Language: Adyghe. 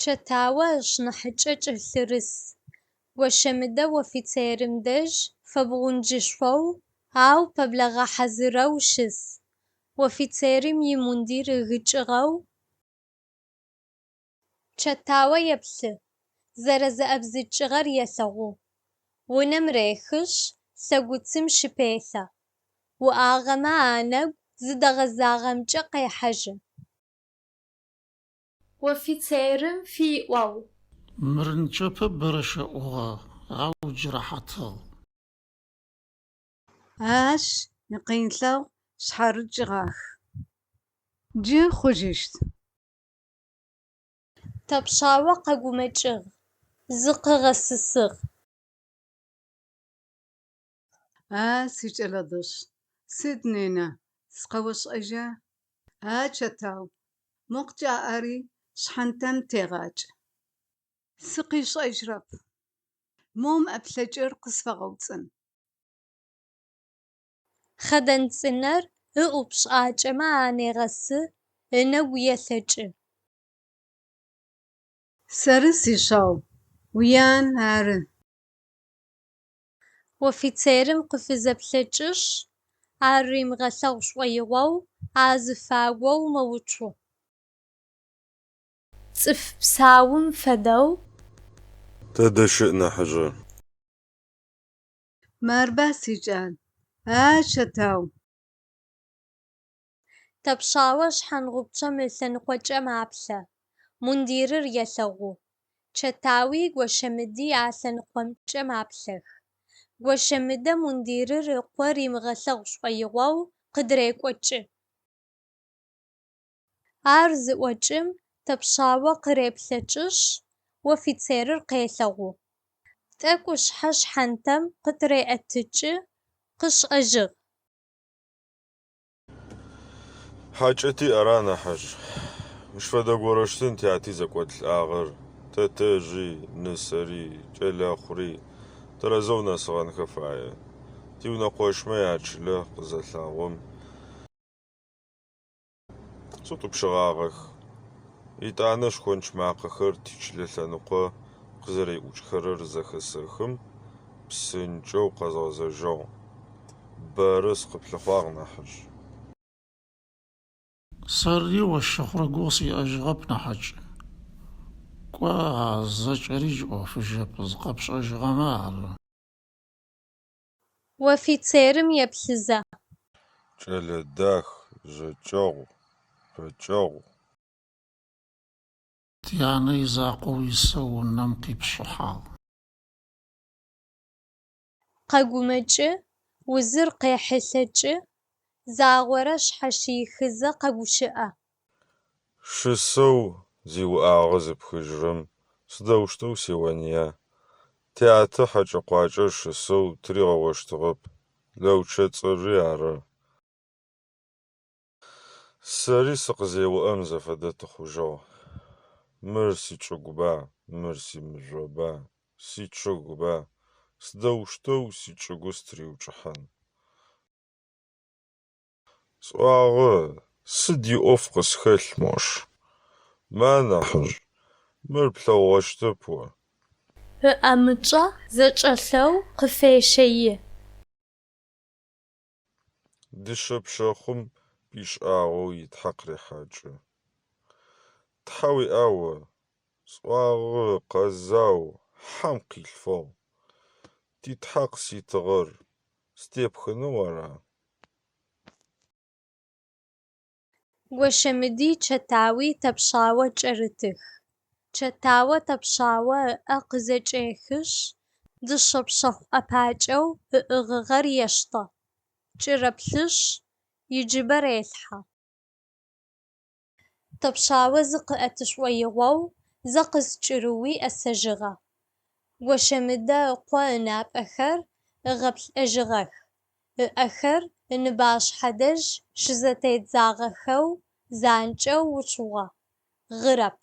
Чэтао ышнахьыкӏэ кӏэлъырыс. Гощэмыдэ офицерым дэжь фэбгъунджышъоу, ау пэблэгъэ хьазырэу щыс. Офицерым имундир ыгыкӏыгъэу Чэтао еплъы, зэрэзэӏэбзыкӏыгъэр елъэгъу. Унэм рехышъ, лъэгуцым щыпелъэ. Уӏагъэмэ анэгу зыдэгъэзагъэмкӏэ къехьажьы. Офицерым фиӏоу. Мыр нычэпэ бэрэ щэӏугъэ, ау джы рэхьатыгъ. Ащ икъинлъэгъу шъхьарыкӏыгъах, джы хъужьыщт. Тэпшъао къэгумэкӏыгъ, зыкъыгъэсысыгъ. А сикӏэлэ дышъ, сыд, нынэ, сыкъэошӏэжьа? А Чэтау, мо къыкӏаӏэри шъхьантэм тегъакӏ. Сыкъишӏэжьырэп. Мом ӏэплъэкӏыр къысфэгъэуцӏын. Хъэдэн цӏынэр ыӏупшӏакӏэмэ анегъэсы, ынэгу елъэкӏы. Сэры, сишъау, уян ары. Офицерым къыфызэплъэкӏышъ, ар римыгъэлъэгъу шӏоигъоу азыфагоу мэуцу. Цӏыф псаум фэдэу. Тэдэ щыӏ нахьыжъыр? Марба, сикӏал, а Чэтау. Тэпшъао шъхьангъупчъэм ылъэныкъокӏэ маплъэ, мундирыр елъэгъу. Чэтауи Гощэмыди а лъэныкъомкӏэ маплъэх. Гощэмыдэ мундирыр ыкъо римыгъэлъэгъу шӏоигъоу къыдырекӏокӏы. Ар зыӏокӏым, Тэпшъао къыреплъэкӏышъ, офицерыр къелъэгъу. Тӏэкӏу ышъхьэ шъхьантэм къытыреӏэтыкӏы, къышӏэжьыгъ. Хьакӏэ тиӏ ара, нахьыжъ? Мыщ фэдэ горэщтын тяти зэкӏодылӏагъэр, тэтэжъи, нысэри, кӏэлэхъури тэрэзэу нэсыгъэнхэ фае. Тиунэкъощмэ ячылэ къызэлъагъом, сытӏупщыгъагъэх. Етӏанэ шхонч макъэхэр тичылэ лъэныкъо къызэриӏукӏхэрэр зэхэсэхым, псынкӏэу къэзгъэзэжьыгъ. Бэрэ сыкъыплъыхъуагъ, нахьыжъ. Сэри ощ щыхъурэ гугъу сиӏэжьыгъэп, нахьыкӏ. Кӏо, а зэкӏэри джы ӏофыжьэп, зыкъэпшӏэжьыгъэмэ ары. Офицерым еплъызэ. Кӏэлэ дах, жэкӏэгъу, пэкӏэгъу. Тянэ изакъоу исэу унэм къипшъыхьагъ. Къэгумэкӏы, узыр къехьылъэкӏы, загъорэ шъхьащихызэ къэгущыӏэ. Щысэу зиуӏагъэ зыпхыжьырэм сыдэущтэу сеоныя? Тятэ хьэкӏэ-къуакӏэр щысэу тыригъэощтыгъэп, Лэучэцӏыри ары. Сэри сыкъызеуӏэм зэфэдэ тыхъужьыгъ. Мыр сичӏыгуба, мыр симыжъоба, сичъыгба, сыдэущтэу сичӏыгу сытыриукӏыхьан? Сӏуагъэ, сыд иӏоф къысхэлъ мощ? Ма, нахьыжъ, мыр плъэгъугъэщтэп о. Ыӏэмычӏэ зэчӏэлъэу къыфещэи. Дышъэ пшъэхъум пишӏагъэу итхьэ къырехьакӏы. Тхьэ уиӏа о? Сӏуагъэ, къэзау, хьэм къилъфыгъ. Титхьэ къыситыгъэр степхынэу ара? Гощэмыди Чэтауи Тэпшъао кӏэрытых. Чэтао Тэпшъао ыӏэ къызэкӏехышъ, дышъэ пшъэхъу ӏэпакӏэу ыӏыгъыгъэр ештэ, кӏырэплъышъ, иджыбэ релъхьэ. Тэпшъао зыкъыӏэты шӏоигъоу зэ къызкӏырыуи ӏэсэжьыгъэ. Гощэмыдэ ыкъо ынапӏэхэр ыгъэплӏэжьыгъэх, ыӏэхэр ыныбашъхьэ дэжь щызэтедзагъэхэу занкӏэу уцугъэ, гъырэп.